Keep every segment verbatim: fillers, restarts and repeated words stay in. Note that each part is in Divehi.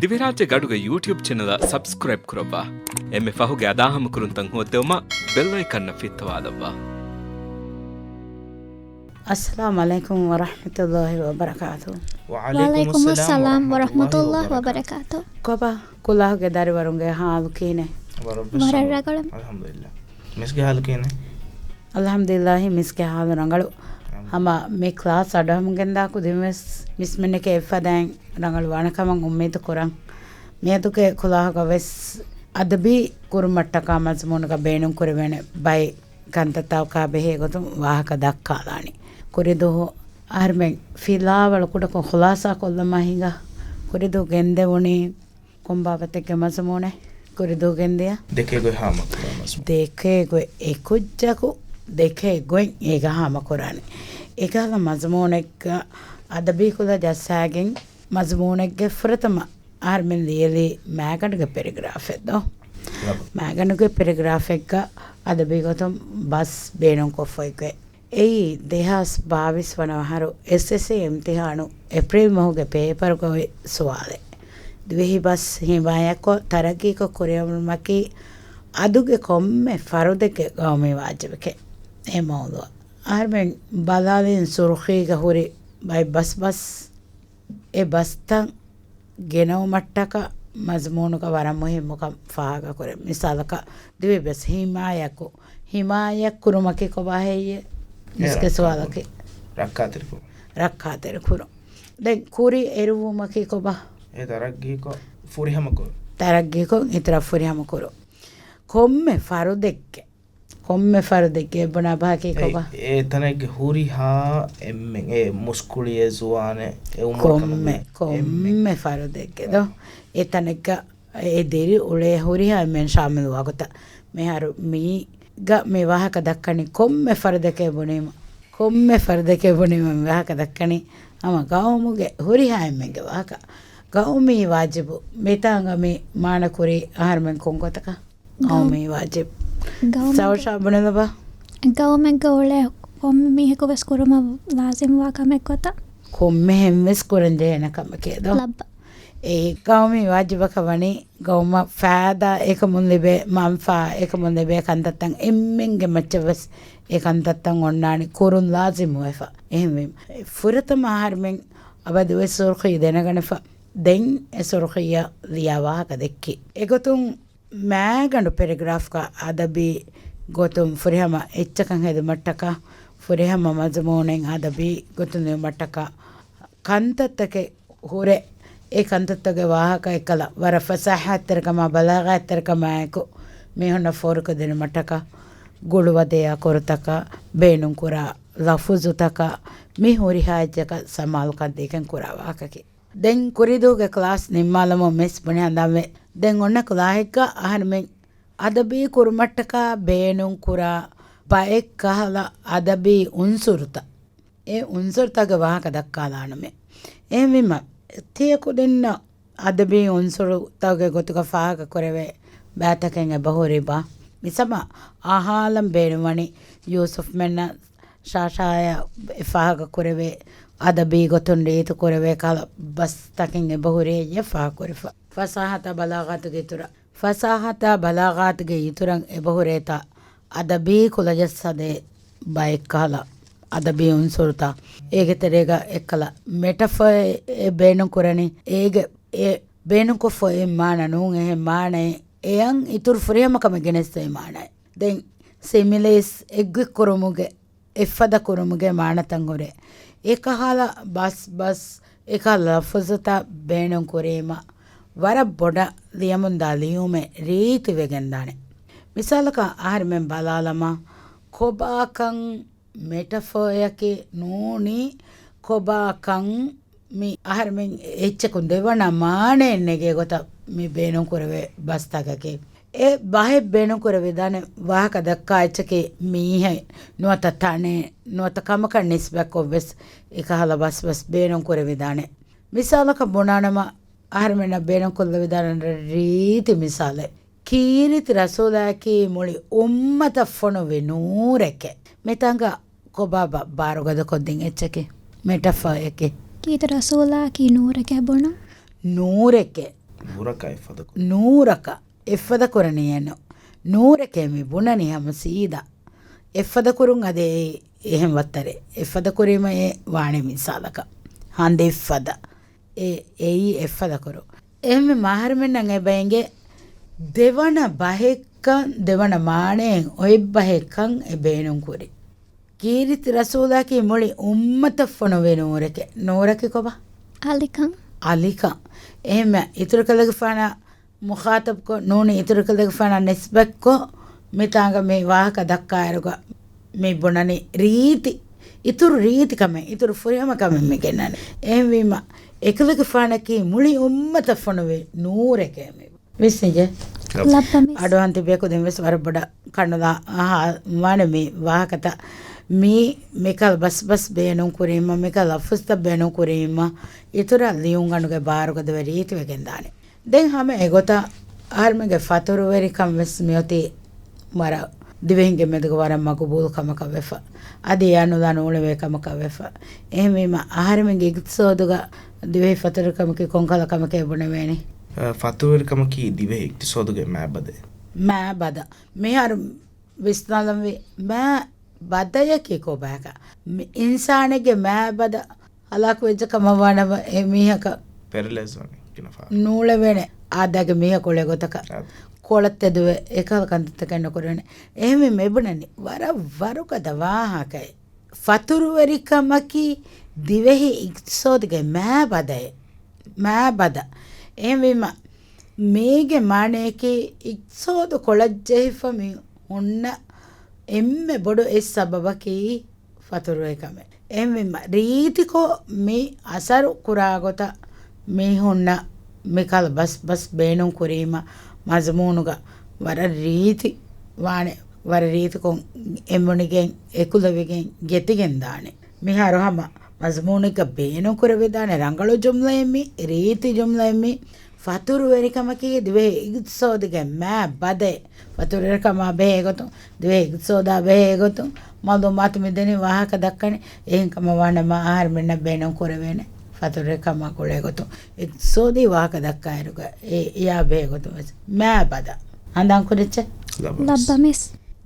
ދިވެހިރާއްޖޭގެ އަޑުގެ ޔޫޓިއުބް ޗެނަލަށް ސަބްސްކްރައިބް ކުރައްވާ. އެންމެ ފަހުގެ އަދާހަމަކުރުންތައް ހޯއްދެވުމަށް ބެލް އައިކަންއަށް ފިއްތަވާލައްވާ. އައްސަލާމު ޢަލައިކުމް ވަރަޙްމަތުﷲި ވަބަރަކާތުހު. ވަޢަލައިކުމުއްސަލާމް ވަރަޙްމަތުﷲި ވަބަރަކާތުހު. ކޮބާ ކުލާހުގެ ދަރިވަރުންގެ ޙާލު ކިހިނެއް؟ ވަރަށް ވެސް ވަރަށް ހަމަ. ރަގަޅު. އަލްޙަމްދުލިއްލާ. މިސްގެ ޙާލު ކިހިނެއް؟ އަލްޙަމްދުލިއްލާހި، މިސްގެ ޙާލު ރަނގަޅު. ހަމަ މި ކްލާސް އަޑުއަހަމުން ގެންދާ ކުދިން ވެސް މިސްމެންނެކޭ އެއްފަދައިން ރަނގަޅު ވާނެ ކަމަށް އުއްމީދު ކުރަން. މިއަދުގެ ކުލާހުގަ ވެސް އަދަބީ ކުރުމަށްޓަކާ މަޒުމޫނުގަ ބޭނުން ކުރެވޭނެ ބައެއް ކަންތައްތަކާ ބެހޭ ގޮތުން ވާހަކަ ދައްކާލާނީ. ކުރިދުވަހު އަހަރުމެން ފިލާވަޅު ކުޑަކޮށް ޚުލާސާ ކޮށްލަމާ ހިނގާ. ކުރިދުވަހު ގެންދެވުނީ ކޮން ބާވަތެއްގެ މަޒުމޫނެއް؟ ކުރިދުވަހު ގެންދިޔަ؟ ދެކޭ ގޮތް ހާމަކުރާ މަޒުމޫނު. ދެކޭ ގޮތް އެކުއްޖަކު ދެކޭ ގޮތް އޭގަ ހާމަކުރާނެ. އެކަހަލަ މަޒުމޫނެއްގަ އަދަބީ ކުލަ ޖައްސާގެން މަޒުމޫނެއްގެ ފުރަތަމަ އަހަރުމެން ލިޔެލީ މާގަނޑުގެ ޕެރެގްރާފެއް ދޯ؟ މާގަނޑުގެ ޕެރެގްރާފެއްގަ އަދަބީ ގޮތުން ބަސް ބޭނުންކޮށްފައިގެ. އެއީ ދެހާސް ބާވީސް ވަނަ އަހަރު އެސްއެސްސީ އިމްތިހާނު އޭޕްރީލް މަހުގެ ޕޭޕަރުގައި ސުވާލެއް. ދިވެހި ބަސް ހިމާޔަތްކޮށް ތަރައްގީކޮށް ކުރިއަށް އައުމަކީ އަދުގެ ކޮންމެ ފަރުދެއްގެ ގައުމީ ވާޖިބެކޭ. އެ މައުޟޫޢަށް އަހަރުމެން ބަލާލިން ސުރުޚީގަ ހުރި ބައެއް ބަސް ބަސް އެ ބަސްތައް ގެނައުމަށްޓަކާ މަޒުމޫނުގަ ވަރަށް މުހިއްމުކަން ފާހަގަކުރޭ. މިސާލަކަށް، ދިވެހި ބަސް ހިމާޔަތްކުރު، ހިމާޔަތްކުރުމަކީ ކޮބާ ހެއްޔޭ؟ މިސްގެ ސުވާލަކީ. ރައްކާތެރިކުރުން. ރައްކާތެރިކުރުން. ދެން ކުރި އެރުވުމަކީ ކޮބާ؟ އެ ތަރައްގީކޮށް ފުރިހަމަކުރުން. ތަރައްގީކޮށް އިތުރަށް ފުރިހަމަކުރުން. ކޮންމެ ފަރުދެއްގެ ކޮންމެ ފަރުދެއްގެ ބުނާ ބަހަކީ ކޮބާ؟ އެ ތަނެއްގެ ހުރިހާ އެންމެން، އެ މުސްކުޅިއެއް ޒުވާނެއް އެ އުމުރު ކަމުގެ ކޮންމެ، ކޮންމެ ފަރުދެއްގެ ދޯ؟ އެ ތަނެއްގަ އެ ދިރިއުޅޭ ހުރިހާ އެންމެން ޝާމިލުވާ ގޮތަށް. މިހާރު މީގަ މި ވާހަކަ ދައްކަނީ ކޮންމެ ފަރުދެކޭ ބުނީމަ، ކޮންމެ ފަރުދެކޭ ބުނީމަ މި ވާހަކަ ދައްކަނީ ހަމަ ގައުމުގެ ހުރިހާ އެންމެންގެ ވާހަކަ. ގައުމީ ވާޖިބު މިތާނގަ މި މާނަކުރީ އަހަރުމެން ކޮން ގޮތަކަށް؟ ގައު-، ގައުމީ ވާޖިބު. ގައުމެއްގަ-، ސައުޝާ ބުނެލަބާ. ގައުމެއްގަ އުޅޭ ކޮންމެ މީހަކު ވެސް ކުރުމަށް ލާޒިމްވާ ކަމެއް ގޮތަށް. ކޮންމެހެން ވެސް ކުރަން ޖެހޭނެ ކަމެކޭ ދޯ؟ ލައްބަ. އެ ގައުމީ ވާޖިބަކަށް ވަނީ ގައުމަށް ފާއިދާ އެކަމުން ލިބޭ، މަންފާ އެކަމުން ލިބޭ ކަންތައްތައް އެންމެންގެ މައްޗަށް ވެސް އެ ކަންތައްތައް އޮންނާނެ ކުރުން ލާޒިމުވެފަ. އެހެންވީމަ ފުރަތަމަ އަހަރުމެން އަބަދުވެސް ސުރުޚީ ދެނެގަނެފަ. ދެން އެ ސުރުޚީއަށް ލިޔާ ވާހަކަ ދެއްކި. އެގޮތުން މާގަނޑު ޕެރެގްރާފްގަ އަދަބީ ގޮތުން ފުރިހަމަ އެއްޗަކަށް ހެދުމަށްޓަކާ، ފުރިހަމަ މަޒުމޫނެއް އަދަބީ ގޮތުން ލިޔުމަށްޓަކާ، ކަންތައްތަކެއް ހުރެ، އެ ކަންތައްތަކުގެ ވާހަކަ އެއްކަލަ ވަރަށް ފަސާހަތްތެރިކަމާ، ބަލާޣަތްތެރިކަމާއެކު މީހުންނަށް ފޯރުކޮށްދިނުމަށްޓަކާ، ގުޅުވަދެޔާ ކުރުތަކާ، ބޭނުންކުރާ ލަފުޒުތަކާ، މި ހުރިހާ އެއްޗަކަށް ސަމާލުކަން ދީގެން ކުރާ ވާހަކަކީ. ދެން ކުރިދުވަހުގެ ކްލާސް ނިންމާލަމުން މިސް ބުނި ހަނދާންވެ. ދެން އޮންނަ ކްލާހެއްގަ އަހަރުމެން އަދަބީ ކުރުމަށްޓަކާ ބޭނުންކުރާ ބައެއް ކަހަލަ އަދަބީ އުންސުރުތައް، އެ އުންސުރުތަކުގެ ވާހަކަ ދައްކާލާނަމޭ. އެހެންވީމަ، ތިޔަ ކުދިންނަށް އަދަބީ އުންސުރުތަކުގެ ގޮތުގަ ފާހަގަކުރެވޭ ބައިތަކެއް އެބަހުރިބާ؟ މިސަމަ އަހާލަން ބޭނުންވަނީ ޔޫސުފްމެންނަށް ޝާޝާޔަށް ފާހަގަކުރެވޭ، އަދަބީ ގޮތުން ރީތިކުރެވޭ ކަހަލަ ބަސްތަކެއް އެބަހުރި ހެއްޔޭ ފާހަގަކުރެފަ. ފަސާހަތާ ބަލާޣާތުގެ އިތުރަށް، ފަސާހަތާ ބަލާޣާތުގެ އިތުރަށް އެބަހުރޭތާ އަދަބީ ކުލަޖައްސާދޭ ބައެއްކަހަލަ އަދަބީ އުންސުރުތައް. އޭގެ ތެރޭގަ އެއްކަލަ މެޓަފަރ އެއް ބޭނުންކުރަނީ. އޭގެ އެ ބޭނުންކޮށްފަ އެއް މާނަ ނޫން، އެހެން މާނައެއް އެއަށް އިތުރު ފުރިހަމަކަމެއް ގެނެސްދޭ މާނައެއް. ދެން ސިމިލޭސް އެއްގޮތްކުރުމުގެ އެއްފަދަ ކުރުމުގެ މާނަތައް ހުރޭ. އެކަހަލަ ބަސް ބަސް، އެކަހަލަ ލަފުޒުތައް ބޭނުން ކުރީމަ، ވަރަށް ބޮޑަށް ލިޔަމުންދާ ލިޔުމެއް ރީތިވެގެންދާނެ. މިސާލަކަށް އަހަރެމެން ބަލާލަމާ، ކޮބާކަން މެޓަފަރއަކީ ނޫނީ، ކޮބާކަން މި އަހަރެމެން އެއްޗަކުން ދެވަނަ މާނައެއް ނެގޭ ގޮތަށް މި ބޭނުންކުރެވޭ ބަސްތަކަކީ. އެ ބަހެއް ބޭނުންކުރެވިދާނެ ވާހަކަ ދައްކާ އެއްޗަކީ މީހެއް ނުވަތަ ތަނެއް ނުވަތަ ކަމަކަށް ނިސްބަތްކޮށްވެސް އެކަހަލަ ބަސް ބަސް ބޭނުންކުރެވިދާނެ. މިސާލަކަށް ބުނާނަމަ، އަހަރެމެންނަށް ބޭނުންކޮށްލެވިދާނެ ރީތި މިސާލެއް. ކީރިތި ރަސޫލާއަކީ މުޅި އުއްމަތަށް ފޮނުވި ނޫރެކޭ. މިތަންގަ ކޮބާބާ ބާރުގަދަކޮށްދިން އެއްޗަކީ؟ މެޓަފާއެކޭ. ކީރިތި ރަސޫލާއަކީ ނޫރެކޭ ބުނު. ނޫރެކޭ. ނޫރަކަށް އެއްފަދަ ކުރުން. ނޫރަކަށް އެއްފަދަ ކުރަނީއެއްނު. ނޫރެކޭ މި ބުނަނީ ހަމަ ސީދާ. އެއްފަދަ ކުރުން އަދި އެ-، އެހެން ވައްތަރެއް. އެއްފަދަ ކުރީމަ އެ ވާނެ މިސާލަކަށް. ހަނދެއްފަދަ. އެ-، އެއީ އެއްފަދަ ކުރުން. އެހެންވީމަ އަހަރެމެންނަށް އެބަ އެނގޭ ދެވަނަ ބަހެއްކަން، ދެވަނަ މާނައެއް އޮތް ބަހެއްކަން އެ ބޭނުން ކުރި. ކީރިތި ރަސޫލާއަކީ މުޅި އުއްމަތަށް ފޮނުވި ނޫރެކޭ. ނޫރަކީ ކޮބާ؟ އަލިކަން. އަލިކަން. އެހެންވެ، އިތުރު ކަލޭގެފާނަށް މުޚާޠަބުކޮށް ނޫނީ، އިތުރު ކަލޭގެފާނަށް ނިސްބަތްކޮށް، މިތާނގަ މި ވާހަކަ ދައްކާއިރުގަ މި ބުނަނީ ރީތި، އިތުރު ރީތިކަމެއް، އިތުރު ފުރިހަމަކަމެއް މި ގެންނަނީ. އެހެންވީމަ، އެކަލޭގެފާނަކީ މުޅި އުއްމަތަށް ފޮނުވި ނޫރެކޭ މި. ވިސްނިއްޖެ. ލައްބަ މިސް. އަޑުއަހަން ތިބޭ ކުދިން ވެސް ވަރަށް ބޮޑަށް ކަނުލާ އަހާ ވާނެ މި ވާހަކަތައް. މީ މިކަލަ ބަސް ބަސް ބޭނުން ކުރީމަ، މިކަލަ ލަފުޒްތައް ބޭނުން ކުރީމަ، އިތުރަށް ލިޔުންގަނޑުގެ ބާރުގަ ދެވެ ރީތިވެގެން ދާނެ. ދެން ހަމަ އެގޮތަށް އަހަރުމެންގެ ފަތުރުވެރިކަން ވެސް މިއޮތީ ވަރަށް ދިވެހިންގެ މެދުގަ ވަރަށް މަގުބޫލު ކަމަކަށް ވެފަ. އަދި އެ އަނުލާ ނޫޅެވޭ ކަމަކަށް ވެފަ. އެހެންވީމަ، އަހަރެމެންގެ އިގްތިސޯދުގަ ދިވެހި ފަތުރުވެރިކަމަކީ ކޮންކަލަ ކަމެކޭ ބުނެވޭނީ؟ އަ، ފަތުރުވެރިކަމަކީ ދިވެހި އިގްތިސޯދުގެ މާބަދައެއް. މާބަދަ. މިހާރު ވިސްނާލަންވީ މާބަދަޔަކީ ކޮބާކަ؟ މި އިންސާނެއްގެ މާބަދަ ހަލާކުވެއްޖެ ކަމަށް ވާނަމަ އެ މީހަކަށް ޕެރަލައިޒް ވަނީ ގިނަ ފަހަރު. ނޫޅެވޭނެ އާދައިގެ މީހަކު އުޅޭ ގޮތަކަށް. އާދަ. ކޮޅަށް ތެދުވެ އެކަހަލަ ކަންތައްތަކެއް ނުކުރޭނެ. އެހެންވެ މި ބުނަނީ ވަރަށް ވަރުގަދަ ވާހަކައެއް. ފަތުރުވެރިކަމަކީ ދިވެހި އިގްތިސޯދުގެ މާބަދައެއް. މާބަދަ. އެހެންވީމަ، މީގެ މާނަޔަކީ އިގްތިސޯދު ކޮޅަށް ޖެހިފަ މި ހުންނަ އެންމެ ބޮޑު އެއް ސަބަބަކީ ފަތުރުވެރިކަމެއް. އެހެންވީމަ، ރީތިކޮށް މި އަސަރު ކުރާ ގޮތަށް މީހުންނަށް މިކަހަލަ ބަސް ބަސް ބޭނުން ކުރީމަ، މަޒުމޫނުގަ ވަރަށް ރީތި ވާނެ، ވަރަށް ރީތިކޮށް އެނބުނިގެން އެކުލެވިގެން ގެތިގެން ދާނެ. މިހާރު ހަމަ މަޒުމޫނެއްގަ ބޭނުން ކުރެވިދާނެ ރަނގަޅު ޖުމްލައެއް މީ، ރީތި ޖުމްލައެއް މީ. ފަތުރުވެރިކަމަކީ ދިވެހި އިގްތިސޯދުގެ މާބަދައެއް. ފަތުރުވެރިކަމާ ބެހޭ ގޮތުން، ދިވެހި އިގްތިސޯދާ ބެހޭ ގޮތުން، މައުލޫމާތު މި ދެނީ ވާހަކަ ދައްކަނީ. އެހެން ކަމަށް ވާނަމަ އަހަރުމެންނަށް ބޭނުން ކުރެވޭނެ ފަތުރުވެރިކަމާ ގުޅޭ ގޮތުން. އިގްތިސޯދީ ވާހަކަ ދައްކާއިރުގަ އެ އެޔާ ބެހޭ ގޮތުން ވެސް މާބަދަ. ހަނދާން ކުރެއްޗެ؟ ލައްބަ މިސް. ލައްބަ މިސް.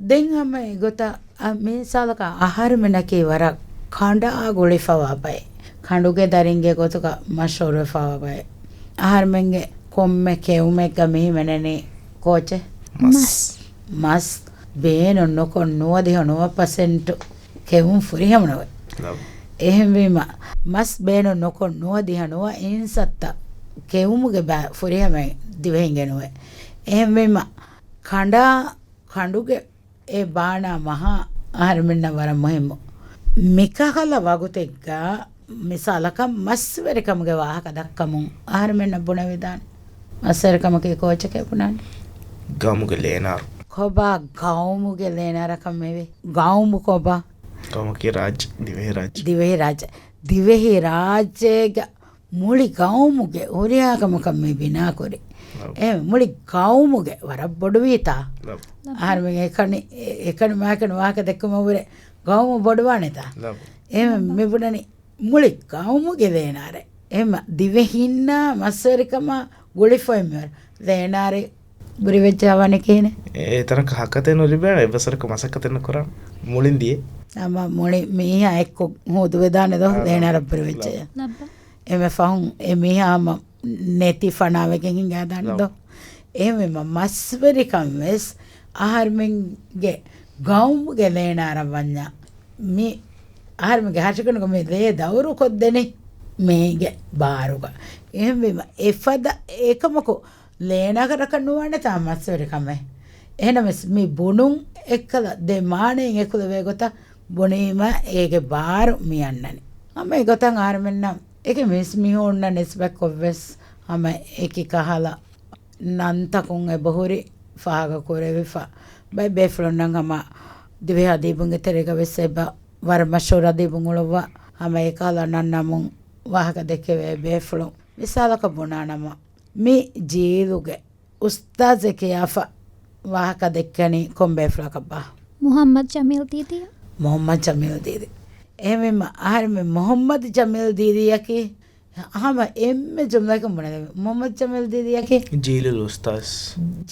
ދެން ހަމަ އެގޮތަށް އަ، މިސާލަކަށް އަހަރުމެންނަކީ ވަރަށް ކަނޑާ ގުޅިފަވާ ބައެއް. ކަނޑުގެ ދަރިންގެ ގޮތުގަ މަޝްހޫރުވެފަވާ ބައެއް. އަހަރުމެންގެ ކޮންމެ ކެއުމެއްގަ މި ހިމެނެނީ ކޯޗެއް؟ މަސް. މަސް ބޭނުން ނުކޮށް ނުވަދިހަ ނުވަ ޕަސެންޓު ކެއުން ފުރިހަމަ ނުވޭ. ލަބު. އެހެންވީމަ، މަސް ބޭނުން ނުކޮށް ނުވަދިހަ ނުވަ އިންސައްތަ ކެއުމުގެ ބައި ފުރިހަމައިން ދިވެހިންގެ ނުވޭ. އެހެންވީމަ، ކަނޑާ ކަނޑުގެ އެ ބާނާ މަހާ އަހަރެމެންނަށް ވަރަށް މުހިއްމު. މިކަހަލަ ވަގުތެއްގަ މިސާލަކަށް މަސްވެރިކަމުގެ ވާހަކަ ދައްކަމުން އަހަރެމެންނަށް ބުނެވިދާނެ. މަސްވެރިކަމަކީ ކޯޗެކޭ ބުނާނެ؟ ގައުމުގެ ލޭނާރު. ކޮބާ ގައުމުގެ ލޭނާރަކަށް މިވީ؟ ގައުމު ކޮބާ؟ ގައުމަކީ ރާއްޖެ، ދިވެހި ރާއްޖެ. ދިވެހި ރާއްޖެ. ދިވެހި ރާއްޖޭގަ މުޅި ގައުމުގެ ހުރިހާ ކަމަކަށް މި ބިނާކުރި. ލަބު. އެ މުޅި ގައުމުގެ ވަރަށް ބޮޑުވީތާ؟ ލަބު. އަހަރުމެން އެކަނި، އެ-، އެކަނި މާކަނި ވާހަކަ ދެއްކުމަށްވުރެ ގައުމު ބޮޑުވާނެތާ؟ ލަބު. އެ މި ބުނަނީ މުޅި ގައުމުގެ ލޭނާރެއް. އެހެންމަ ދިވެހިންނާ މަސްވެރިކަމާ ގުޅިފައި މިވަރު ލޭނާރެއް ބުރިވެއްޖާ ވާނެ ކިހިނެއް؟ އެ ތަނަކަށް ހަކަތެއް ނުލިބޭނެ، އެއްވެސް ވަރަކަށް މަސައްކަތެއް ނުކުރާނެ. މުޅިން ދިޔަ. އަމަ މުޅި މީހާ އެއްކޮށް ހޯދުވެދާނެ ދޯ، އާ، ލޭނާރަށް ބުރިވެއްޖެޔާ. ލައްބަ. އެމެ ފަހުން އެ މީހާ ހަމަ ނެތި ފަނާވެގެން ހިނގާދާނެ ދޯ. އެހެންވީމަ މަސްވެރިކަން ވެސް އަހަރުމެންގެ ގައުމުގެ ލޭނާރަށް ވަންޏާ މި އަހަރުމެންގެ ހަށިގަނޑުގަ މި ލޭ ދައުރު ކޮށްދެނީ މީގެ ބާރުގަ. އެހެންވީމަ އެފަދަ އެކަމަކު ލޭނާގެ ރަކަށް ނުވާނެތާ މަސްވެރިކަމެއް. އެހެނަމަސް މި ބުނުން އެއްކަލަ ދެ މާނައިން އެކުލެވޭ ގޮތަށް ބުނީމަ އޭގެ ބާރު މި އަންނަނީ. ހަމަ އެގޮތަށް އަހަރުމެންނަށް އެކި މީސްމީހުންނަށް ނިސްބަތްކޮށްވެސް ހަމަ އެކި ކަހަލަ ނަންތަކުން އެބަހުރި ފާހަގަ ކުރެވިފަ. ބައެއް ބޭފުޅުންނަށް ހަމަ ދިވެހި އަދީބުންގެ ތެރޭގަ ވެސް އެބަ ވަރަށް މަޝްހޫރު އަދީބުން އުޅުއްވާ ހަމަ އެކަހަލަ ނަން ނަމުން ވާހަކަ ދެއްކެވޭ ބޭފުޅުން. މިސާލަކަށް ބުނާނަމަ، މި ޖީލުގެ އުސްތާޒެއް ކިޔާފަ ވާހަކަ ދެއްކެނީ ކޮން ބޭފުޅަކަށްބާ؟ މުހައްމަދު ޖަމީލް ދީދީ. މުހައްމަދު ޖަމީލް ދީދީ. އެހެންވީމަ އަހަރެމެން މުހައްމަދު ޖަމީލް ދީދީއަކީ ހަމަ އެންމެ ޖުމްލައަކަށް ބުނެދެވި. މުޙައްމަދު ޖަމީލް ދީދީއަކީ؟ ޖީލުލް އުސްތާޛް.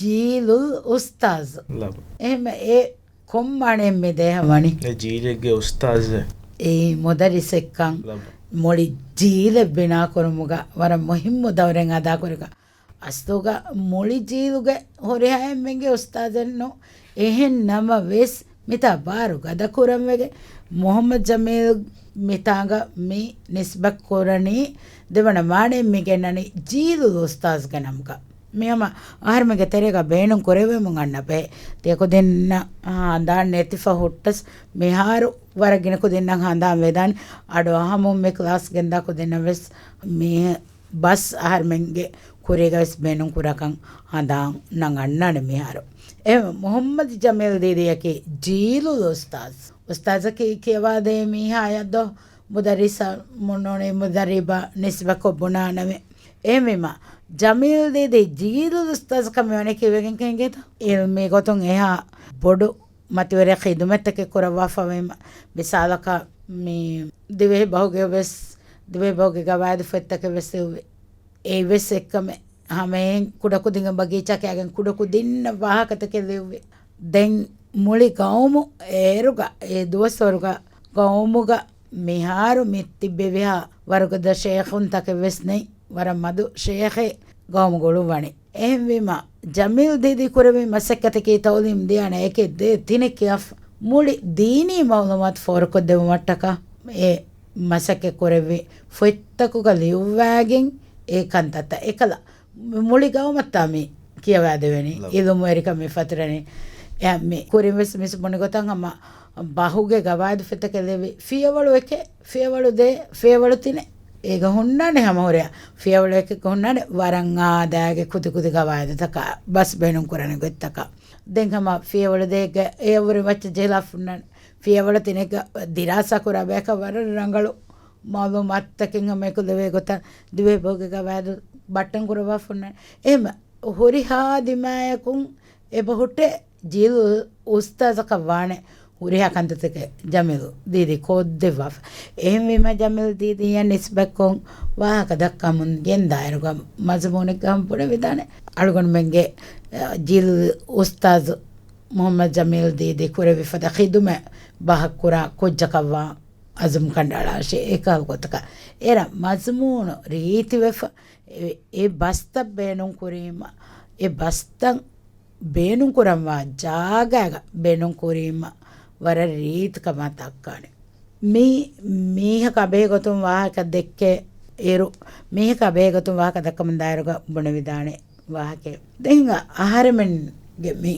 ޖީލުލް އުސްތާޛް. ލަބު. އެހެން އެ ކޮން މާނައެއް މި ދޭހަ ވަނީ؟ އެ ޖީލެއްގެ އުސްތާޛެއް. އެއީ މުދައްރިސެއްކަން. ލަބު. މުޅި ޖީލެއް ބިނާކުރުމުގަ ވަރަށް މުހިއްމު ދައުރެއް އަދާކުރިކަން. އަސްލުގަ މުޅި ޖީލުގެ ހުރިހާ އެންމެންގެ އުސްތާޛެއްނު. އެހެން ނަމަވެސް، މިތާ ބާރު ގަދަކުރަންވެގެން، މުޙައްމަދު ޖަމީލް މިތާނގަ މި ނިސްބަތް ކުރަނީ، ދެވަނަ މާނައެއް މި ގެންނަނީ ޖީލުލް އުސްތާޛްގެ ނަމުގަ. މި ހަމަ އަހަރެމެންގެ ތެރޭގަ ބޭނުން ކުރެވެމުން އަންނަ ބައެއް. ތިޔަ ކުދިންނަށް ހަނދާން ނެތިފަ ހުއްޓަސް، މިހާރު ވަރަށް ގިނަ ކުދިންނަށް ހަނދާން ވެދާނެ. އަޑު އަހަމުން މި ކްލާސް ގެންދާ ކުދިންނަށް ވެސް މި ބަސް އަހަރެމެންގެ ކުރީގަ ވެސް ބޭނުން ކުރާކަން ހަނދާން ނަން އަންނާނެ މިހާރު. އެ މުޙައްމަދު ޖަމީލް ދީދީއަކީ ޖީލުލް އުސްތާޛް. އުސްތާޛަކީ ކިޔަވާދޭ މީހާޔަށް ދޯ؟ މުދައްރިސަށް ނޫނީ މުދައްރިބަށް ނިސްބަތްކޮށް ބުނާނަމޭ. އެހެންވީމަ، ޖަމީލް ދީދީ ޖީލުލް އުސްތާޛަކަށް މިވަނީ ކީއްވެގެން ކެނގޭތަ؟ އިލްމީ ގޮތުން އެހާ ބޮޑު މަތިވެރި ޚިދުމަތްތަކެއް ކުރައްވާފަވީމަ، މިސާލަކަށް މި ދިވެހި ބަހުގެ ވެސް، ދިވެހި ބަހުގެ ގަވާއިދު ފޮތްތަކެއް ވެސް ލިޔުއްވި. އެއްވެސް އެއްކަމެއް ހަމައެހެން ކުޑަކުދިންގެ ބަގީޗާ ކިޔާގެން ކުޑަކުދިންނަށް ވާހަކަތަކެއް ލިޔުއްވި. ދެން މުޅި ގައުމު އޭރުގަ އެ ދުވަސްވަރުގަ ގައުމުގަ މިހާރު މި ތިއްބެވިހާ ވަރުގަދަ ޝޭޚުންތަކެއް ވެސް ނެތް. ވަރަށް މަދު ޝޭޚެއް ގައުމުގަ އުޅުއްވަނީ. އެހެންވީމަ، ޖަމީލް ދީދީ ކުރެއްވި މަސައްކަތަކީ ތައުލީމް ދިޔާނެ އެކެއް ދޭ ތިނެއް ކިޔާފަ، މުޅި ދީނީ މައުލޫމާތު ފޯރުކޮށްދެވުމަށްޓަކާ އެ މަސައްކަތް ކުރެއްވި ފޮތްތަކުގަ ލިޔުއްވާގެން އެ ކަންތައްތައް އެކަލަ މުޅި ގައުމަށްތާ މި ކިޔަވާދެވެނީ. ލަ- އިލުމުވެރިކަން މި ފަތުރަނީ. އެ މި ކުރިން ވެސް މިސް ބުނި ގޮތަށް ހަމަ ބަހުގެ ގަވާއިދު ފޮތްތަކެއް ލެއްވި. ފިޔަވަޅު އެކެއް، ފިޔަވަޅު ދޭ، ފިޔަވަޅު ތިނެއް. އޭގަ ހުންނާނެ ހަމަ ހުރެ ފިޔަވަޅު އެކެއްގަ ހުންނާނެ ވަރަށް އާދައިގެ ކުދި ކުދި ގަވާއިދުތަކާ ބަސް ބޭނުން ކުރަނި ގޮތްތަކާ. ދެން ހަމަ ފިޔަވަޅު ދޭގެ އެޔަށްވުރެ ވައްޗަށް ޖެހިލާފަ ހުންނާނެ. ފިޔަވަޅު ތިނެއްގަ ދިރާސާ ކުރާ ބަޔަކަށް ވަރަށް ރަނގަޅު މައުލޫމާތުތަކެއް ހަމަ އެކުލެވޭ ގޮތަށް ދިވެހި ބަހުގެ ގަވާއިދު ބައްޓަން ކުރައްވާފަ ހުންނާނެ. އެހެން ހުރިހާ ދިމާޔަކުން އެބަހުއްޓޭ ޖީލުލް އުސްތާޛަކަށް ވާނެ ހުރިހާ ކަންތައްތަކެއް ޖަމީލް ދީދީ ކޮށްދެއްވާފަ. އެހެންވީމަ ޖަމީލް ދީދީއަށް ނިސްބަތްކޮށް ވާހަކަ ދައްކަމުން ގެންދާއިރުގަ މަޒުމޫނެއްގަ ހަމަ ބުނެވިދާނެ. އަޅުގަނޑުމެންގެ، އަ، ޖީލުލް އުސްތާޛު މުޙައްމަދު ޖަމީލް ދީދީ ކުރެއްވި ފަދަ ޚިދުމަތް ބަހައްކުރާ ކުއްޖަކަށްވާ އަޒުމް ކަނޑައަޅާށޭ. އެކަހަލަ ގޮތަކަށް އެރަށް މަޒުމޫނު ރީތިވެފަ، އެ، އެ ބަސްތައް ބޭނުން ކުރީމަ، އެ ބަސްތައް ބޭނުން ކުރަންވާ ޖާގައިގަ ބޭނުން ކުރީމަ ވަރަށް ރީތިކަމާ ދައްކާނެ. މި މީހަކާ ބެހޭ ގޮތުން ވާހަކަ ދެއްކޭ އިރު، މީހަކާ ބެހޭ ގޮތުން ވާހަކަ ދައްކަމުން ދާއިރުގަ ބުނެވިދާނެ ވާހަކައެއް. ދެން އަހަރެމެންގެ މި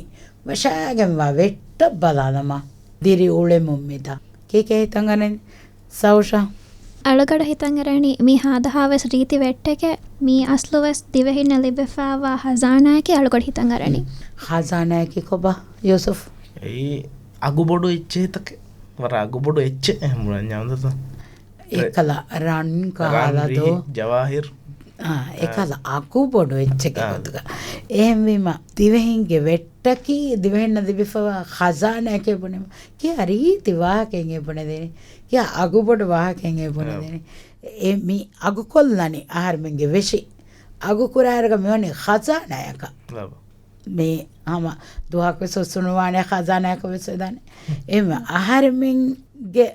ވަށާގެންވާ ވެއްޓަށް ބަލާލަމާ، ދިރި އުޅެމުން މިދާ. ކީކޭ ހިތަށް އަރަނީ؟ ސައުޝާ. އަޅުގަޑަށް ހިތަށް އަރަނީ މީ ހާދަހާވެސް ރީތި ވެއްޓެކޭ. މީ އަސްލުވެސް ދިވެހިންނަށް ލިބިފައިވާ ހަޒާނާއެކޭ އަޅުގަޑަށް ހިތަށް އަރަނީ. ހަޒާނާއަކީ ކޮބާ، ޔޫސުފް؟ އެއީ އަގުބޮޑު އެއްޗެހިތަކެއް. ވަރަށް އަގުބޮޑު އެއްޗެއް އެހެން ބުނަންޏާ އުނދަތަ؟ އެކަލަ ރަން ރަން ކަހަލަ ރީ، ދޯ؟ ޖަވާހިރު. އާ، އާ. އެކަލަ އަގުބޮޑު އެއްޗެކޭ އާ. ގޮތުގަ. އެހެންވީމަ ދިވެހިންގެ ވެއްޓަކީ ދިވެހިންނަށް ލިބިފައިވާ ޚަޒާނާއެކޭ ބުނެމު. ކިޔާ ރީތި ވާހަކައެއް އެ ބުނެދޭނެ. ކިޔާ އަގުބޮޑު ވާހަކައެއް އެ ބުނެދޭނެ. އެ މި އަގުކޮށްލަނީ އަހަރެމެންގެ ވެށި. އަގުކުރާއިރުގަ މިވަނީ ޚަޒާނާއަކަށް. ލަބު. މި ހަމަ ދުވަހަކުވެސް ހުސްނުވާނެ ޚަޒާނާއަކަށް ވެސް ވެދާނެ. އެ އަހަރެމެންގެ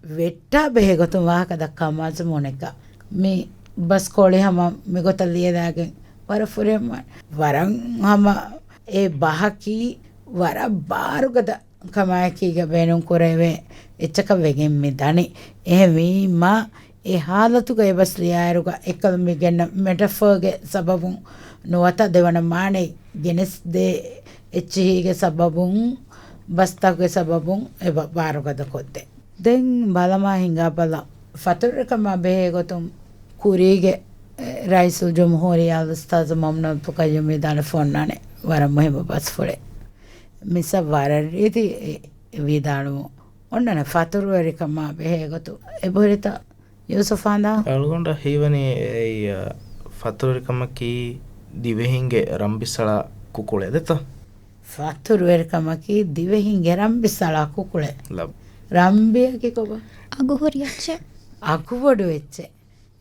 ވެއްޓާ ބެހޭ ގޮތުން ވާހަކަ ދައްކާ މަޒުމޫނެއްގަ މި ބަސްކޯޅި ހަމަ މިގޮތަށް ލިޔެލާގެން ވަރަށް ފުރިހަމަ ވަރަށް ހަމަ އެ ބަހަކީ ވަރަށް ބާރުގަދަ ކަމާއެކީގަ ބޭނުން ކުރެވޭ އެއްޗަކަށް ވެގެން މި ދަނީ. އެހެންވީމަ އެ ހާލަތުގަ އެ ބަސް ލިޔާއިރުގަ އެކަލަ މި ގެންނަ މެޓަފާގެ ސަބަބުން ނުވަތަ ދެވަނަ މާނައެއް ގެނެސްދޭ އެއްޗިހީގެ ސަބަބުން ބަސްތަކުގެ ސަބަބުން އެބަ ބާރުގަދަ ކޮށްދޭ. ދެން ބަލަމާ ހިނގާ ބަލަ. ފަތުރުވެރިކަމާ ބެހޭ ގޮތުން ކުރީގެ، އެ، ރައީސުލް ޖުމްހޫރިއްޔާ އުސްތާޛު މަމްނޫން އަބްދުލް ޤައްޔޫމް ވިދާޅުވެފަ އޮންނާނެ ވަރަށް މުހިއްމު ބަސްފުޅެއް. މިސް ވަރަށް ރީތި ވިދާޅުވުން. އޮންނާނެ ފަތުރުވެރިކަމާ ބެހޭ ގޮތުން. އެބަހުރިތަ ޔޫސުފާނދާ؟ އަޅުގަނޑަށް ހީވަނީ އެއީ، އަ، ފަތުރުވެރިކަމަކީ ދިވެހިންގެ ރަންބިސަޅާ ކުކުޅެއް ދެތަ؟ ފަތުރުވެރިކަމަކީ ދިވެހިންގެ ރަންބިސަޅާ ކުކުޅެއް. ލަބް. ރަންބިއަކީ ކޮބާ؟ އަގުހުރި އެއްޗެއް. އަގުބޮޑު އެއްޗެއް.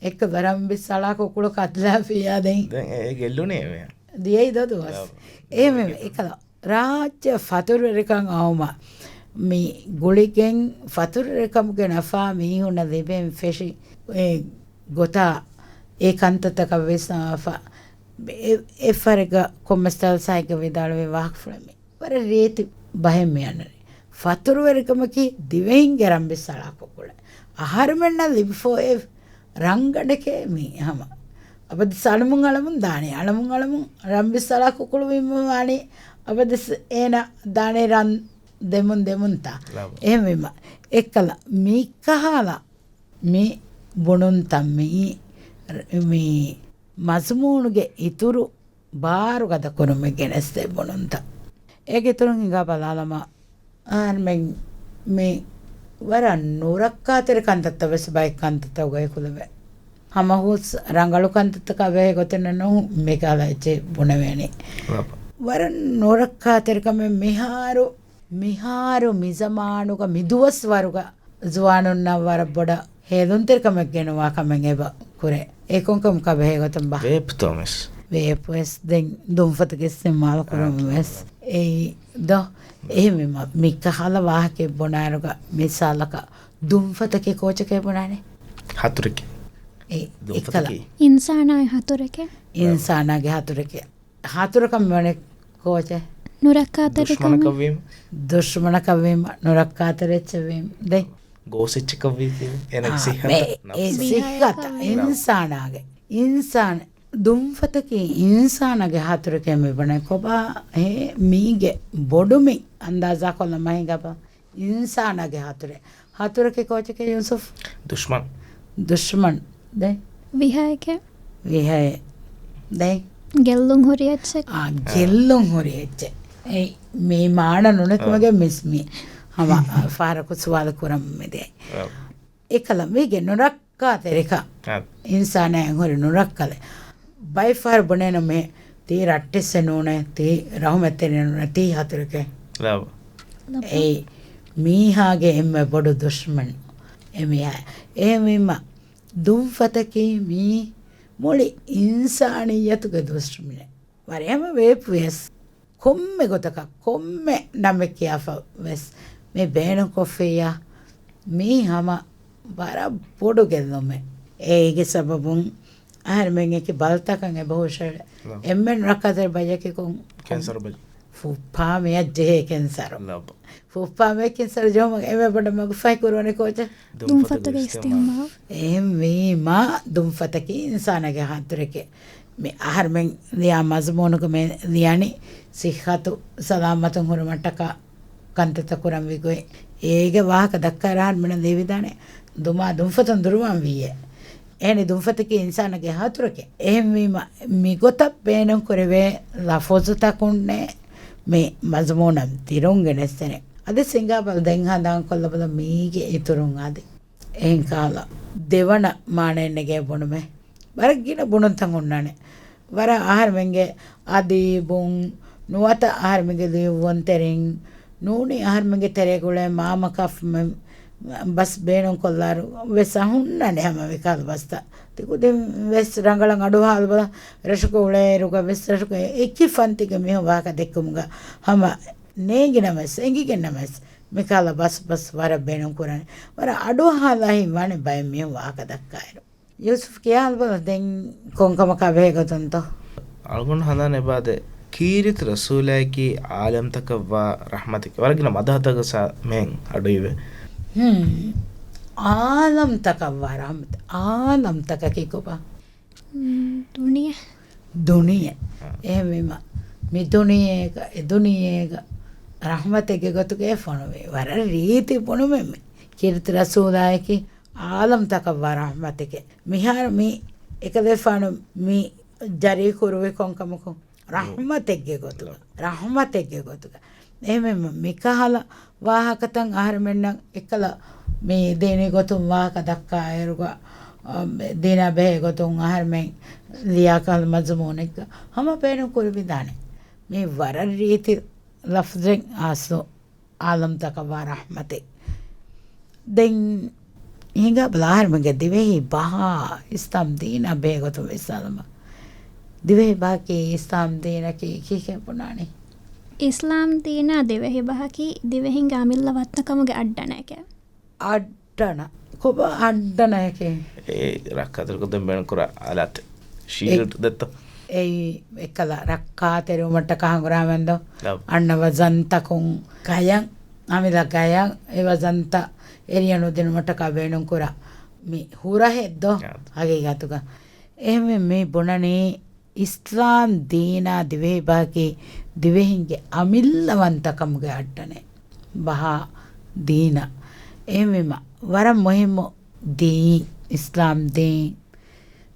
އެއްކަ ދަރަނބި ސަޅާ ކުކުޅު ކަތްލާފިޔާ ދެން. ދެން އެ ގެއްލުނީ އެވެ. ދިޔައީ ދޯ ދުވަސް. އެ އެހެންވެ، އެކަލަ ރާއްޖެ ފަތުރުވެރިކަން އައުމަށް މި ގުޅިގެން ފަތުރުވެރިކަމުގެ ނަފާ މީހުންނަށް ލިބެން ފެށި އެ ގޮތާ އެ ކަންތައްތަކަށް ވެސް ނާފަ އެ، އެ ފަރެއްގަ ކޮންމެސް ޖަލްސާއެއްގަ ވިދާޅުވި ވާހަކަފުޅެއް މި. ވަރަށް ރީތި ބަހެއް މި އަންނަނީ. ފަތުރުވެރިކަމަކީ ދިވެހިންގެ ރަނބި ސަޅާ ކުކުޅެއް. އަހަރުމެންނަށް ލިބިފަ އޮތް ރަނގަނޑެކޭ މީ ހަމަ. އަބަދު އަޅަމުން އަޅަމުން ދާނީ. އަޅަމުން އަޅަމުން ރަނބި ސަޅާ ކުކުޅު ވީމަ ވާނީ. އަބަދު އޭނަ ދާނީ ރަން ދެމުން ދެމުންތާ. އެހެންވީމަ އެއްކަލަ މިކަހަލަ މި ބުނުންތައް މި، މި މަޒުމޫނުގެ އިތުރު ބާރު ގަދަކުރުމެއް ގެނެސްދޭ ބުނުންތައް. އޭގެ އިތުރުން ހިނގާ ބަލާލަމާ، އަހަރުމެން މި ވަރަށް ނުރައްކާތެރި ކަންތައްތައް ވެސް ބައެއް ކަންތައްތަކުގައި ކުލެވޭ. ހަމަހުސް ރަނގަޅު ކަންތައްތަކާ ބެހޭ ގޮތެއް ނޫން މިކަހަލަ އެއްޗެއް ބުނެވޭނެ. ވަރަށް ނުރައްކާތެރިކަމެއް މިހާރު، މިހާރު މިޒަމާނުގަ މިދުވަސްވަރުގަ ޒުވާނުންނަށް ވަރަށް ބޮޑަށް ހޭލުންތެރިކަމެއް ގެނުވާ ކަމެއް އެބަ ކުރޭ. އެ ކޮންކަމަކާ ބެހޭ ގޮތުން ބާ؟ ވޭޕްތޯ މިސް؟ ވޭޕް ވެސް ދެން ދުންފަތުގެ އިސްތިމާލު ކުރުން ވެސް. އެއީ ދޯ؟ އެހެންވީމަ މިކަހަލަ ވާހަކައެއް ބުނާއިރުގަ މިސާލަކަށް ދުންފަތަކީ ކޯޗަކޭ ބުނާނެ؟ ހަތުރެކޭ. އެ އެކަލަ. ދުންފަތަކީ؟ އިންސާނާއި ހަތުރެކޭ. އިންސާނާގެ ހަތުރެކޭ. ހަތުރަކަށް ވަނީ ކޯޗެއް؟ ނުރައްކާތެރިކަމެއް. ދުޝްމަނަކަށްވީމަ. ދުޝްމަނަކަށްވީމަ ނުރައްކާތެރި އެއްޗެއްވީމަ. ދެ. ގޯސް އެއްޗަކަށްވީތީ. އޭނަގެ އާ، ސިއްހަތަށް މެ-، ނަފްސަށް. އެ ސިއްހަތަށް، އިންސާނާގެ. އިންސާން، ދުންފަތަކީ އިންސާނާގެ ހަތުރެކޭ މި ބުނަނީ ކޮބާ؟ އެ މީގެ ބޮޑުމި އަންދާޒާކޮށްލަމާ ހިނގާބަ. އިންސާނާގެ ހަތުރެ. ހަތުރެކޭ ކޯޗެކޭ ޔޫސުފް؟ ދުޝްމަން. ދުޝްމަން. ދެ. ވިހައެކޭ. ވިހައެއް. ދެ. ގެއްލުން ހުރި އެއްޗެއް. އާ، ގެއްލުން ހުރި އެއްޗެއް. އެ، މީ މާނަ ނުނެކުމެގެ އާ. މިސް މީ. ހަމަ ފަހަރަކު ސުވާލު ކުރަން މިދޭ. އާ. އެކަލަ މީގެ ނުރައް ކާތެރިކަ އާ. އިންސާނާއަށް ހުރި ނުރައްކަލެއް. ބައެއް ފަހަރު ބުނޭނަމޭ، ތީ ރައްޓެއްސެއް ނޫނޭ، ތީ ރަހުމަތްތެރި ނޫނޭ، ތީ ހަތުރެކޭ. ލަބަ. އެއީ މީހާގެ އެންމެ ބޮޑު ދުޝްމަން. އެ މީހާ. އެހެންވީމަ، ދުންފަތަކީ މީ މުޅި އިންސާނިއްޔަތުގެ ދުޝްމަނެއް. ވަރަށް ހަމަ ވޭޕުވިޔަސް، ކޮންމެ ގޮތަކަށް، ކޮންމެ ނަމެއް ކިޔާފަ ވެސް، މި ބޭނުންކޮށްފިއްޔާ، މީ ހަމަ ވަރަށް ބޮޑު ގެއްލުމެއް. އޭގެ ސަބަބުން އަހަރެމެން އެކި ބަލަތަކަށް އެބަ ހުށަހެޅޭ. އެންމެން ރައްކާތެރި ބަޔަކީ ކޮން؟ ކެންސަރު ބަޔަކީ. ފުއްޕާ މިއަށް ޖެހޭ ކެންސަރު. ފުއްޕާ މިއަށް ކެންސަރު ޖެހުމަށް އެންމެ ބޮޑަށް މަގުފަހި ކުރުވަނީ ކޯޗެއް؟ ދުންފަތުގެ ދުންފަތުގެ އިސްތިމާލު. އިސްތިމާލު. އެހެންވީމާ، ދުންފަތަކީ އިންސާނާގެ ހަތުރެކޭ. މި އަހަރެމެން ލިޔާ މަޒުމޫނުގަ މި ލިޔަނީ ސިއްހަތު ސަލާމަތުން ހުރުމަށްޓަކާ ކަންތައްތައް ކުރަންވީ ގޮތް. އޭގެ ވާހަކަ ދައްކާއިރު އަހަރެމެންނަށް ލިޔެވިދާނެ ދުމާ ދުންފަތުން ދުރުވާން ވީއޭ. އެހެނީ ދުންފަތަކީ އިންސާނާގެ ހަތުރެކޭ. އެހެންވީމަ މިގޮތަށް ބޭނުންކުރެވޭ ލަފުޒުތަކުންނޭ މި މަޒުމޫނަށް ދިރުން ގެނެސްދޭނެ. އަދި ހިނގާބަލަ ދެން ހަނދާންކޮށްލަބަލަ މީގެ އިތުރުން އަދި. އެހެން ކަހަލަ ދެވަނަ މާނައެއް ނެގޭ ބުނުމެއް. ވަރަށް ގިނަ ބުނުންތައް ހުންނާނެ. ވަރަށް އަހަރެމެންގެ އަދީބުން ނުވަތަ އަހަރެމެންގެ ލިޔުއްވުންތެރިން ނޫނީ އަހަރެމެންގެ ތެރޭގުޅޭ މާމަ ކަފްމެން ބަސް ބޭނުންކޮށްލާއިރު ވެސް ހުންނާނެ ހަމަ މިކަހަލަ ބަސްތައް. ތި ކުދިން ވެސް ރަނގަޅަށް އަޑުއަހާލަބަލަ، ރަށަކު އުޅޭއިރުގަ ވެސް ރަށުގެ އެކި ފަންތިގެ މީހުން ވާހަކަ ދެއްކުމުގަ ހަމަ ނޭނގިނަމަވެސް، އެނގިގެންނަމަވެސް، މިކަހަލަ ބަސް ބަސް ވަރަށް ބޭނުން ކުރާނެ. ވަރަށް އަޑުއަހާލާހިތް ވާނެ ބައެއް މީހުން ވާހަކަ ދައްކާއިރު. ޔޫސުފް ކިޔާލަބަލަ ދެން ކޮންކަމަކާ ބެހޭ ގޮތުންތޯ؟ އަޅުގަނޑު ހަނދާން އެބާދެ، ކީރިތި ރަސޫލާއަކީ އާލަމްތަކަށްވާ ރަޙްމަތެކޭ. ވަރަށް ގިނަ މަދަޙަތަކަށް ސާ މެން އަޑުއިވޭ. ހުން. އާލަމްތަކަށްވާ ރަޙްމަތެއް. އާލަމްތަކަކީ ކޮބާ؟ މް، ދުނިޔެ. ދުނިޔެ. އާ. އެހެންވީމަ، މި ދުނިޔޭގަ، އެ ދުނިޔޭގަ ރަޙްމަތެއްގެ ގޮތުގައި ފޮނުވި. ވަރަށް ރީތި ބުނުމެއް މި. ކީރިތި ރަސޫލާއަކީ އާލަމްތަކަށްވާ ރަޙްމަތެކޭ. މިހާރު މި އެކަލޭފާނު މި ޖަރީކުރުވި ކޮންކަމަކު؟ ރަޙްމަތެއްގެ ގޮތުގަ. ރަޙްމަތެއްގެ ގޮތުގަ. އެހެންވީމަ މިކަހަލަ ވާހަކަތައް އަހަރެމެންނަށް އެއްކަލަ މި ދީނީ ގޮތުން ވާހަކަ ދައްކާއިރުގަ، އަ، ދީނާ ބެހޭ ގޮތުން އަހަރެމެން ލިޔާ ކަހަލަ މަޒުމޫނެއްގަ ހަމަ ބޭނުން ކުރެވިދާނެ. މީ ވަރަށް ރީތި ލަފްޒެއް އަސްލު. އާލަމްތަކަށްވާ ރަޙްމަތެއް. ދެން ހިނގާބަލަ އަހަރެމެންގެ ދިވެހި ބަހާ އިސްލާމް ދީނާ ބެހޭގޮތުން ވިސްނާލަމާ. ދިވެހި ބަހަކީ އިސްލާމް ދީނަކީ ކީކޭ ބުނާނީ؟ އިސްލާމް ދީނާ ދިވެހި ބަހަކީ ދިވެހިންގެ އަމިއްލަ ވައްތަކަމުގެ އައްޑަނައެކޭ. އައްޑަނަ؟ ކޮބާ އައްޑަނައެކޭ؟ އެ ރައްކާތެރިކޮށްދޭން ބޭނުންކުރާ އަލާތެއް. ޝީލްޑް ދެއްތޯ؟ އެއީ އެއްކަލަ ރައްކާތެރިވުމަށްޓަކާ ހަނގުރާމަ މެންދޯ؟ އަންނަ ވަޒަންތަކުން ގަޔަށް، އަމިއްލަ ގަޔަށް އެ ވަޒަންތައް އެރިޔަ ނުދިނުމަށްޓަކާ ބޭނުންކުރާ މި ހުރަހެއްދޯ؟ ހަގީގަތުގަ. އެހެންވެ މި ބުނަނީ އިސްލާމް ދީނާ ދިވެހި ބަހަކީ ދިވެހިންގެ އަމިއްލަވަންތަކަމުގެ އައްޑަނެއް ބަހާ ދީނަށް. އެހެންވީމަ ވަރަށް މުހިއްމު ދީން، އިސްލާމް ދީން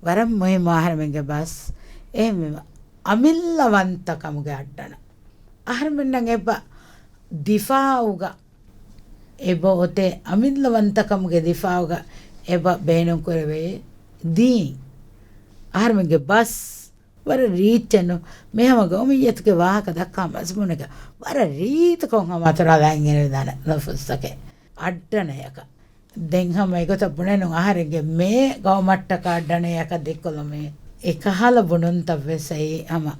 ވަރަށް މުހިއްމު އަހަރެމެންގެ ބަސް. އެހެންވީމަ އަމިއްލަވަންތަކަމުގެ އައްޑަނަށް އަހަރެމެންނަށް އެބަ ދިފާއުގަ އެބަ އޮތޭ އަމިއްލަވަންތަކަމުގެ ދިފާއުގަ އެބަ ބޭނުންކުރެވޭ ދީން. އަހަރެމެންގެ ބަސް ވަރަށް ރީއްޗެއްނު. މިހަމަ ގައުމިއްޔަތުގެ ވާހަކަ ދައްކާ މަޒުމޫނެއްގަ ވަރަށް ރީތިކޮށް ހަމަ އަތުރާލާ އިނގޭނެ ދާނެ ލަފުޒްތަކެއް އައްޑަނަޔަކަށް. ދެން ހަމަ އެގޮތަށް ބުނެނު އަހަރެންގެ މޭ ގައުމަށްޓަކާ އައްޑަނަޔަކަށް ދިއްކޮށްލުމޭ. އެކަހަލަ ބުނުންތައް ވެސް އެއީ ހަމަ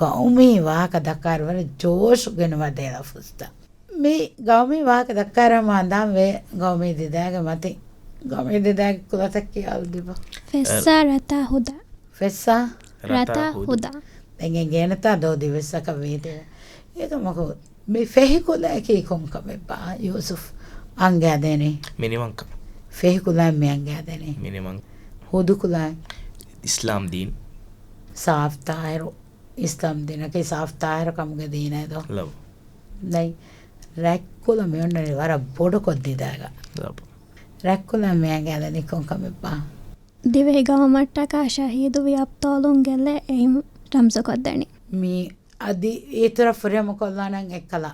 ގައުމީ ވާހަކަ ދައްކާއިރު ވަރަށް ޖޯޝް ގެނުވާ ދޭ ލަފުޒްތައް. މި ގައުމީ ވާހަކަ ދައްކާއިރު ހަމަ ހަނދާން ވޭ ގައުމީ ދިދައިގެ މަތިން. ގައުމީ ދިދައިގެ ކުލަތައް ކިޔާލަދީބަ. ފެއްސާ ރަތާ ހުދާ. ފެއްސާ؟ ރަތާ ރަތާ ހުދާ. ހުދާ. ދެން އެނގޭނެތާ ދޯ ދިވެއްސަކަށް ވީތީ. އެކަމަކު މި ފެހިކުލައަކީ ކޮންކަމެއްބާ ޔޫސުފް އަންގައިދޭނީ؟ މިނިވަންކަން. ފެހިކުލައިން މި އަންގައިދޭނީ؟ މިނިވަން. ހުދުކުލައިން؟ އިސްލާމް ދީން. ސާފް ތާހިރު. އިސްލާމް ދީނަކީ ސާފް ތާހިރު ކަމުގެ ދީނެއް ދޯ؟ ލަވް. ދެން ރަތްކުލަ މި އޮންނަނީ ވަރަށް ބޮޑުކޮށް ދިދައިގަ. ލަވް. ރަތްކުލަ މި އަނގައިދެނީ ކޮންކަމެއްބާ؟ ދިވެހި ގައުމަށްޓަކާ ޝަހީދުވި އަބްޠާލުންގެ ލެ އެއިން ރަމްޒުކޮށްދެނީ. މި އަދި އިތުރަށް ފުރިހަމަކޮށްލާނަން އެއްކަލަ.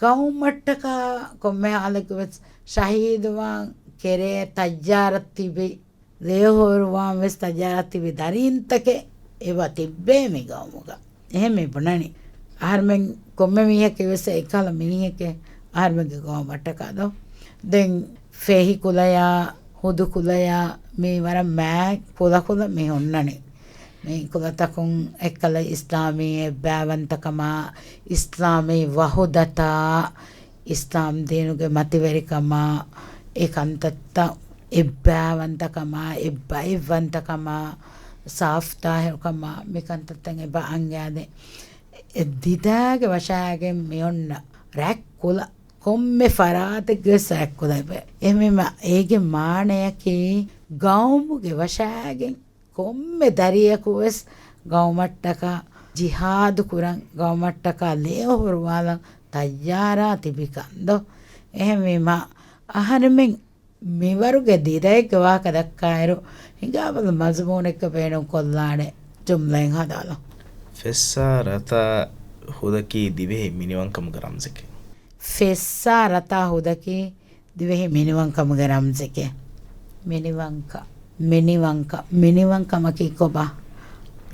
ގައުމަށްޓަކާ ކޮންމެ ހާލެއްގަ ވެސް ޝަހީދުވާން ކެރޭ ތައްޔާރަށް ތިބި ލޭހޯރުވާން ވެސް ތައްޔާރަށް ތިބި ދަރީންތަކެއް އެބަ ތިއްބޭ މި ގައުމުގަ. އެހެން މި ބުނަނީ. އަހަރުމެން ކޮންމެ މީހަކީ ވެސް އެއްކަހަލަ މީހެކޭ އަހަރުމެންގެ ގައުމަށްޓަކާ ދޯ. ދެން ފެހިކުލަޔާ، ހުދުކުލަޔާ މީ ވަރަށް މާތް ކުލަކުލަ މި ހުންނަނީ. މި ކުލަތަކުން އެއްކަލަ އިސްލާމީ އެއްބައިވަންތަކަމާ، އިސްލާމީ ވަހުދަތާ، އިސްލާމް ދީނުގެ މަތިވެރިކަމާ، އެ ކަންތައްތައް އެއްބައިވަންތަކަމާ، އެއްބައިވަންތަކަމާ، ސާފް ތާހިރުކަމާ، މި ކަންތައްތައް އެބަ އަންގައިދޭ. އެ ދިދާގެ ވަށާގެން މި އޮންނަ ރަތްކުލަ، ކޮންމެ ފަރާތެއްގެ ވެސް ރަތްކުލަ އެބަ. އެހެންވީމަ އޭގެ މާނަޔަކީ ގައުމުގެ ވަށާގެން ކޮންމެ ދަރިޔަކު ވެސް ގައުމަށްޓަކާ ޖިހާދު ކުރަން، ގައުމަށްޓަކާ ލޭހޯރުވާލަން ތައްޔާރާ ތިބިކަން ދޯ. އެހެންވީމަ، އަހަރެމެން މިވަރުގެ ދިދައެއްގެ ވާހަކަ ދައްކާއިރު، ހިނގާބަލަ މަޒުމޫނެއްގަ ބޭނުންކޮށްލާނެ ޖުމްލައެއް ހަދާލަ. ފެއްސާ ރަތާ ހުދަކީ ދިވެހި މިނިވަންކަމުގެ ރަމްޒެކޭ. ފެއްސާ ރަތާ ހުދަކީ ދިވެހި މިނިވަންކަމުގެ ރަމްޒެކޭ. މިނިވަންކަ، މިނިވަންކަ، މިނިވަންކަމަކީ ކޮބާ؟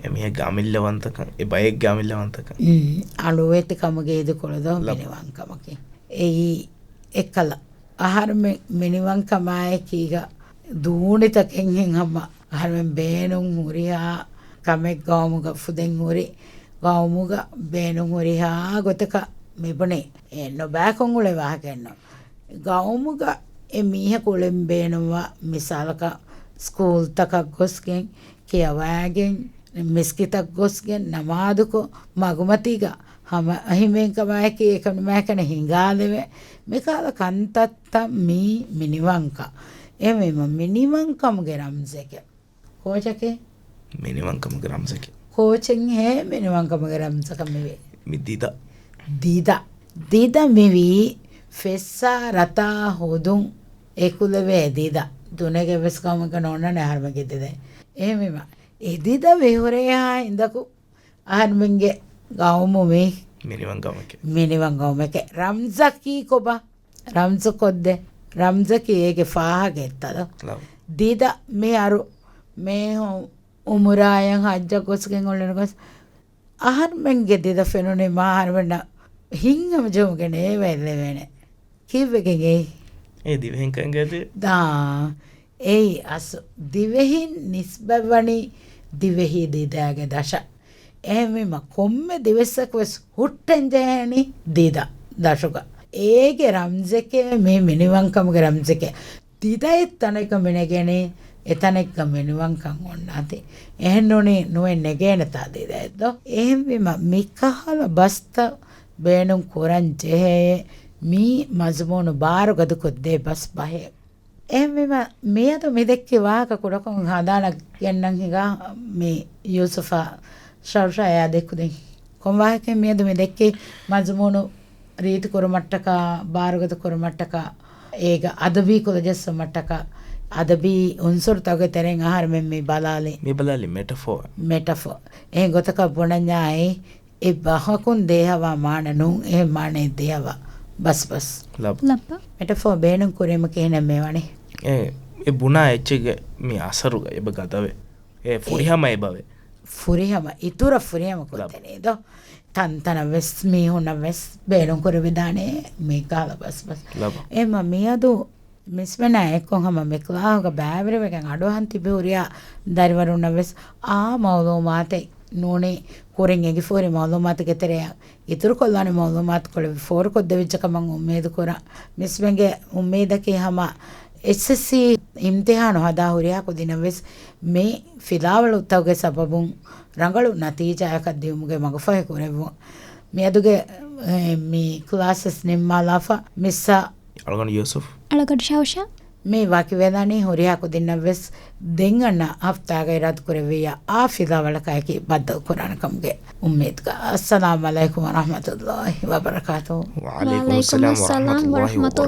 އެ މީހެއްގެ އަމިއްލަވަންތަކަން، އެ ބައެއްގެ އަމިއްލަވަންތަކަން. އުން، އަޅުވެތިކަމުގެ އިދިކޮޅު ދޯ ލަ. މިނިވަންކަމަކީ. އެއީ އެއްކަލަ. އަހަރުމެން މިނިވަންކަމާއެކީގަ ދޫނިތަކެއްހެން ހަމަ އަހަރުމެން ބޭނުން ހުރިހާ ކަމެއް ގައުމުގަ ފުދެން ހުރި، ގައުމުގަ ބޭނުން ހުރިހާ ގޮތަކަށް މިބުނީ. އެއްނުބައިކޮށް އުޅޭ ވާހަކައެއްނު. ގައުމުގަ އެ މީހަކު އުޅެން ބޭނުންވާ މިސާލަކަށް ސްކޫލްތަކަށް ގޮސްގެން، ކިޔަވައިގެން، މިސްކިތަށް ގޮސްގެން، ނަމާދުކޮށް، މަގުމަތީގަ ހަމަ އެހެންވެގެން ކަމާއެކީ އެކަނި މާކަނެ ހިނގާލެވޭ. މިކަހަލަ ކަންތައްތައް މީ މިނިވަންކަން. އެހެންވީމަ މިނިވަންކަމުގެ ރަމްޒެކޭ. ކޯޗަކޭ؟ މިނިވަންކަމުގެ ރަމްޒެކޭ. ކޯޗެއްހޭ މިނިވަންކަމުގެ ރަމްޒަކަށް މިވޭ؟ މި ދިދަ. ދިދަ. ދިދަ މިވީ ފެއްސާ ރަތާ ހުދުން އެކުލެވޭ ދިދަ. ދުނިޔޭގެ އެއްވެސް ގައުމެއްގަ ނޯންނާނެ އަހަރުމެންގެ ދިދައެއް. އެހެންވީމަ އެ ދިދަ ވެ ހުރޭހާ ހިނދަކު އަހަރުމެންގެ ގައުމު މީ މިނިވަން ގައުމެކޭ. މިނިވަން ގައުމެކޭ. ރަމްޒަކީ ކޮބާ؟ ރަމްޒު ކޮށްދޭ. ރަމްޒަކީ އޭގެ ފާހަގަ އެއްތަ ދޯ؟ ލަވް. ދިދަ މިހާރު މީހުން އުމުރާއަށް ހައްޖަށް ގޮސްގެން އުޅެން ގޮސް އަހަރުމެންގެ ދިދަ ފެނުނީ މާ އަހަރުމެންނަށް ހިތްހަމަޖެހުމުގެ ނޭވައެއް ލެވޭނެ. ކީއްވެގެން އެއީ؟ އެ ދިވެހިން ކަންގަދި. ދާ، އެއީ އަސް ދިވެހިން ނިސްބަތްވަނީ ދިވެހި ދިދައިގެ ދަށަށް. އެހެންވީމަ ކޮންމެ ދިވެއްސަކު ވެސް ހުއްޓެން ޖެހޭނީ ދިދަ ދަށުގަ. އޭގެ ރަމްޒެކޭ މީ މިނިވަންކަމުގެ ރަމްޒެކޭ. ދިދައެއް ތަނެއްގަ މިނެގެނީ، އެތަނެއްގަ މިނިވަންކަން އޮންނާތި. އެހެންނޫނީ ނުވެ ނެގޭނެތާ ދިދައެއްދޯ. އެހެންވީމަ މިކަހަލަ ބަސްތައް ބޭނުން ކުރަން ޖެހޭ މީ މަޒުމޫނު ބާރުގަދަކޮށްދޭ ބަސް ބަހެއް. އެހެންވީމަ، މިއަދު މި ދެއްކި ވާހަކަ ކުޑަކޮށް ހަނދާނަށް ގެންނަން ހިނގާ މި ޔޫސުފާ ޝައުޝާޔާ ދެއްކުދިން. ކޮން ވާހަކައެއް މިއަދު މި ދެއްކި މަޒުމޫނު ރީތި ކުރުމަށްޓަކާ، ބާރުގަދަ ކުރުމަށްޓަކާ، އޭގަ އަދަބީ ކުލަ ޖައްސުމަށްޓަކާ، އަދަބީ އުންސުރުތަކުގެ ތެރެއިން އަހަރެމެން މި ބަލާލި. މި ބަލާލި މެޓަފޯ. މެޓަފޯ. އެހެން ގޮތަކަށް ބުނަންޏާއި، އެ ބަހަކުން ދޭހަވާ މާނަ ނޫން، އެ މާނައެއް ދޭހަވާ ބަސް ބަސް. ލަބް. ލައްބަ. މެޓަފޯ ބޭނުން ކުރީމަ ކިހިނެއް މި ވަނީ؟ އެ، އެ ބުނާ އެއްޗެއްގެ މި އަސަރުގަ އެބަ ގަދަވެ. އެ އެ. ފުރިހަމަ އެބަވެ. ފުރިހަމަ، އިތުރަށް ފުރިހަމަ ލަބް. ކޮށްދެނީ ދޯ. ތަންތަނަށް ވެސް، މީހުންނަށް ވެސް ބޭނުން ކުރެވިދާނެ މި ކަހަލަ ބަސް ބަސް. ލަބް. އެމަ މިއަދު މިސްމެނާ އެއްކޮށް ހަމަ މި ކްލާހުގަ ބައިވެރިވެގެން އަޑުއަހަން ތިބި ހުރިހާ ދަރިވަރުންނަށް ވެސް އާ މައުލޫމާތެއް ނޫނީ ކުރިން އެނގިފަހުރި މައުލޫމާތުގެ ތެރެއަށް އިތުރުކޮށްލާނެ މައުލޫމާތުކޮޅެއް ފޯރުކޮށްދެވިއްޖެ ކަމަށް އުއްމީދުކުރަން. މިސްމެންގެ އުއްމީދަކީ ހަމަ އެސްއެސްސީ އިމްތިހާނު ހަދާ ހުރިހާ ކުދިންނަށް ވެސް މި ފިލާވަޅުތަކުގެ ސަބަބުން ރަނގަޅު ނަތީޖާއަކަށް ދިއުމުގެ މަގުފަހި ކުރެއްވުން. މިއަދުގެ، އެ، މި ކްލާސަސް ނިންމާލާފަ މިސްއާ އަޅުގަނޑު ޔޫސުފް. އަޅުގަނޑު ޝައުޝާ. މި ވަކިވެލަނީ ހުރިހާ ކުދިންނަށް ވެސް ދެން އަންނަ ހަފްތާގައި ރަދު ކުރެއްވިއްޔާ އާ ފިލާވަޅަކާއެކީ ބައްދަލު ކުރާނެ ކަމުގެ އުއްމީދުގަ. އައްސަލާމު ޢަލައިކުމް ވަރަޙްމަތުﷲ ވަބަރަކާތުހު. ވަޢަލައިކުމުއްސަލާމް ވަރަޙްމަތުﷲ ވަބަރަކާތުހު.